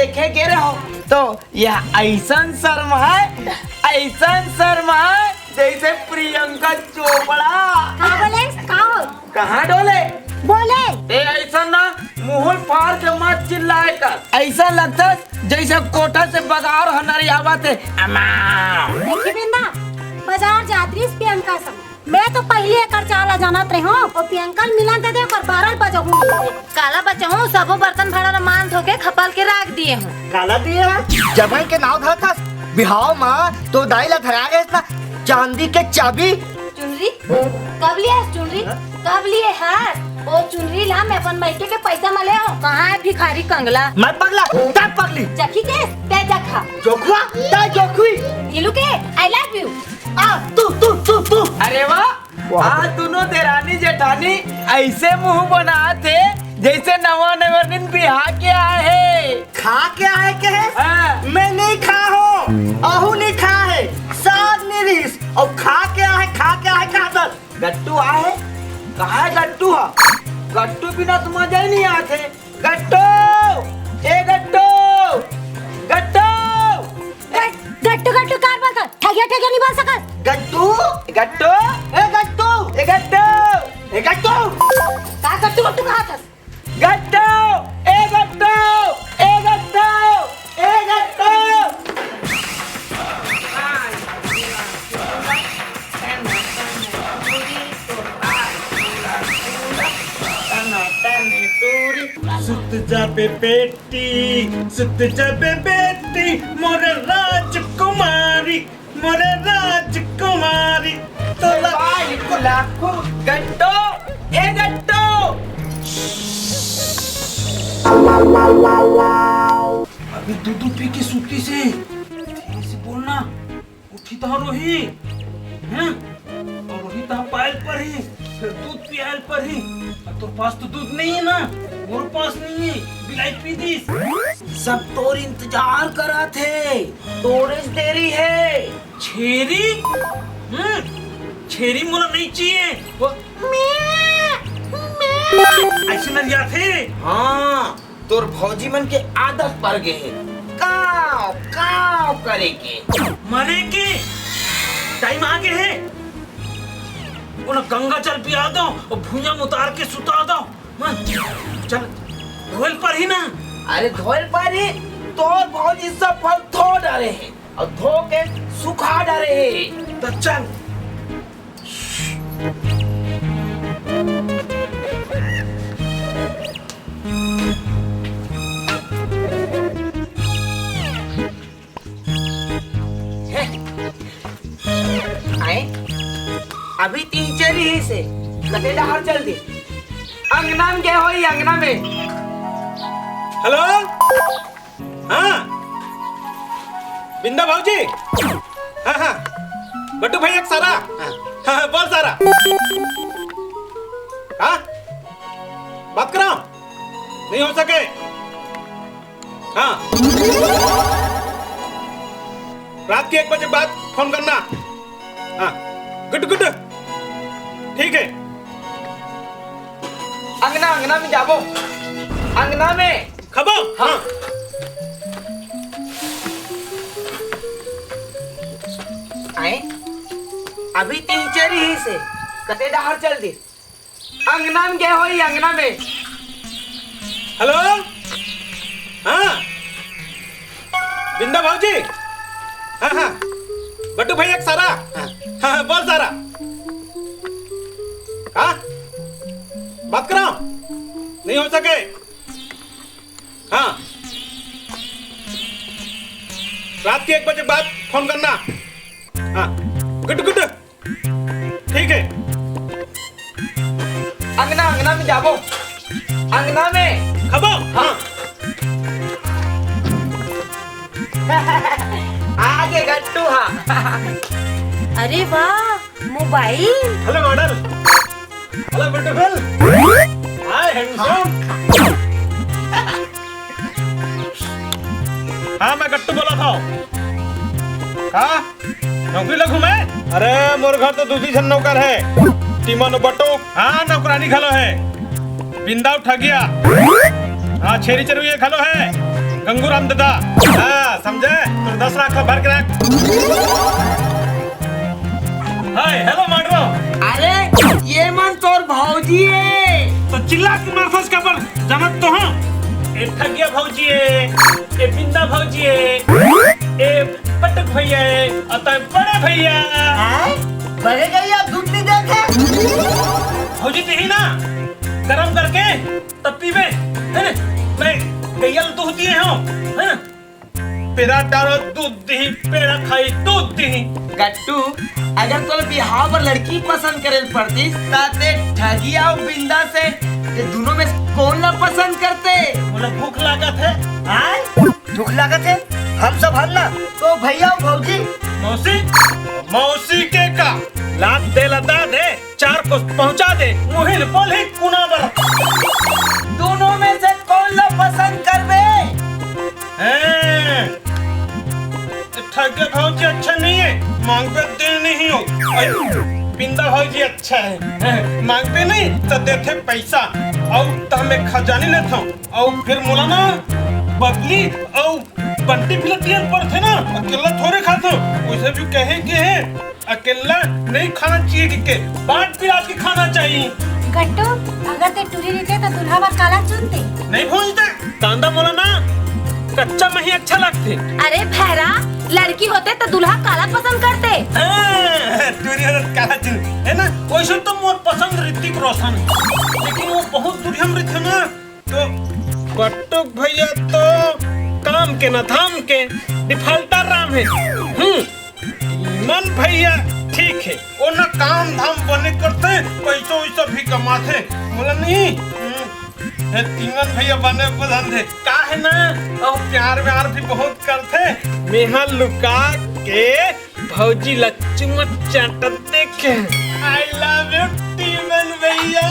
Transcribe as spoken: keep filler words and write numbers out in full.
देखे गे रहो तो यह ऐसन शर्माए, ऐसन शर्माए जैसे प्रियंका चोपड़ा। का बोले? का हो? कहाँ डोले? बोले। ए, ऐसा ना मुंह फाड़ के मत चिल्लाए कर। ऐसा लगता जैसे कोठा से बगार हनर आवत हे। अमा। देखी बिंदा, बाजार जात रहिस प्रियंका संग। मैं तो पहिली एकर चाल ला जानत रहे हूँ। ओ प्रियंका ल मिलन दे दे, ओकर बारह बजहूँ। काला बचहूँ, सबो बर्तन भाड़ा ला मान धो के खपल के राख दिए हूँ। काला दिए हस? जमाई के नाव धरत हस? बिहाव मा तो दाई ला धरा गए ना चांदी के चाबी। चुनरी? कब लिए हस चुनरी? कब लिए हस? ओ चुनरी ला मैं अपन मइके के पैसा मा ले आऊं। कहाँ है भिखारी कंगला? मैं पगला, तब पगली। जखी के, ते जखा। जोखुआ, तै जोखुई। इलू के, I love you। आ, तू, तू, तू, तू। अरे वाह, वाह। आज दोनों देरानी जेठानी ऐसे मुंह बनात हे जैसे नवा नवरनिन बिहा के आए हे। खा के आए के हे? हाँ। मैं नहीं खा हो, आहू नहीं खा है, साग नहीं रहिस, और खा के आए, खा के आए कहा था? गट्टू आहे? कहाँ है गट्टू हा? गट्टू बिना तो मजा ही नहीं आथे। गट्टू! ए गट्टू! गट्टू! गट-, गट्टू, गट्टू कार बोलता? ठगिया, ठगिया नहीं बोल सकत। गट्टू! गट्टू! ए गट्टू! ए गट्टू! ए गट्टू! का गट्टू, गट्टू कहा था? गट्टू! ए गट्टू! ए गट्टू! ए गट्टू! सुत जाबे बेटी, सुत जाबे बेटी, मोरे राजकुमारी, मोरे राजकुमारी। तोला भाई को लाखों गट्टो, ए गट्टो। अभी दूध, दूध पी के सूती से, धीरे से बोलना। उठी तहाँ रोही, हैं? और रोही तहाँ पायल पर ही, फिर दूध पियायल पर ही। अब तोर पास तो दूध नहीं है ना, मोर पास नहीं है, बिलाई पी दीस। सब तोर इंतजार करत हे, तोरे से देरी है। छेरी? हम्म, छेरी मोला नहीं चाहिए। वो ऐसे नरियाथे। हाँ, तोर भौजी मन के आदत पड़ गे हे काव काव करे के। मरे के टाइम आ गे हे। ओला गंगा जल पिया दो और भुइयां में उतार के सुता दो। हाँ, चल, धोल पर ही ना। अरे धोल पर ही, तोर भौजी सब फल धो डारे हे और धो के सुखा डारे हे। तो चल। आए? अभी तीन चार ही से कते डहर चल दे। अंगना में गए होई, अंगना में। हेलो, हाँ, बिंदा भौजी। हाँ, हाँ, बट्टू भैया के सारा। हाँ, हाँ, बोल सारा। हाँ, बात करो। नहीं हो सके। हाँ, रात के एक बजे बाद फोन करना। हाँ, गुड गुड। ठीक है। अंगना, अंगना में जाबो। अंगना में। खबो? हाँ। आए? अभी तीन चार ही से कते डहर चल दे। अंगना में गए होई, अंगना में। हेलो? हाँ? बिंदा भौजी? हाँ, हाँ। बट्टू भैया के सारा? हाँ, हाँ, बोल सारा। हाँ? बात करो। नहीं हो सके। हाँ। रात के एक बजे बाद फोन करना। हाँ। गुड गुड। ठीक है। अंगना, अंगना में जाबो। अंगना में। खबो? हाँ। आगे गट्टू हा। अरे वाह, mobile. Hello model. Hello beautiful. Hi handsome. हाँ, मैं गट्टू बोला था। का? नौकरी ला घूमे? अरे, मोर घर तो दूसरी झन नौकर है। टीमन बटो। हाँ, नौकरानी घलो है। बिंदाव ठगिया। हाँ, छेरी चरुइया घलो है। गंगूराम दादा। हाँ, समझे? तोर दस लाख ला भर के रख। हाय, हेलो माडरो। अरे, ये मन तोर भौजी हे। तो चिल्ला के मारथस काबर? जानत तो हँव। ए ठगिया भौजी हे, ए बिंदा भौजी हे, ए पटक भैया हे, अउ तैं बड़े भैया। हैं? बड़े गैया दूध नइ देथे? भौजी दिही ना, गरम करके तब पीबे, हे ना? मैं गैया ल दूध दिए हँव, हे ना? पेरा डारो दूध दिही, पेरा खाई दूध दिही। गट्टू, अगर तोला बिहाव बर लड़की पसंद करे ल पड़तिस, त तैं ठगिया अउ बिंदा से, तैं दूनों में से कोन ला पसंद करते? मोला भूख लागत हे। आय? भूख लागत हे? हम सब हन ना। तो भैया अउ भौजी? मौसी? मौसी के का? लात दे लदा दे। चार कोस पहुंचा दे। मुहिल बोलही कुना बर। दूनों में से कोन ला पसंद करबे? हैं? ठगे भौजी अच्छा नइ हे, मांगबे दे नइ हो। अउ बिंदा भौजी अच्छा हे, हैं? मांगबे नइ त देथे पइसा। अउ त मैं खजानी लेथँव। अउ फेर मोला ना बबली अउ बंटी बिलटियन पड़थे ना, अकेल्ला थोरे खाथँव। वइसे भी कहे के हे, अकेल्ला नइ खाना चाहिए, के, के बांट बिराज के खाना चाहिए। गट्टू, अगर तैं टूरी रहिते त दूल्हा बर काला चुनते? नइ भूलते। कांदा मोला ना कच्चा मही अच्छा लगथे। अरे भैरा, लड़की होते त दूल्हा काला पसंद करते। हाँ, टूरी होते त काला चुन, हे ना? वइसे तो मोर पसंद ऋतिक रोशन हे, लेकिन वो बहुत दुरिहा म रहिथे ना, तो बट्टुक भैया तो काम के ना धाम के डिफाल्टर राम हे। हम्म, तीमन भैया ठीक हे, वो ना काम धाम बने करथे, पइसा वइसा भी कमाथे। मोला नहीं, हम्म, हे तीमन भैया बने पसंद हे। का हे ना, अउ प्यार व्यार भी बहुत करथे। मेहा लुका के भौजी ला चुम्मा चाटत देखे। I love you, तीमन भैया।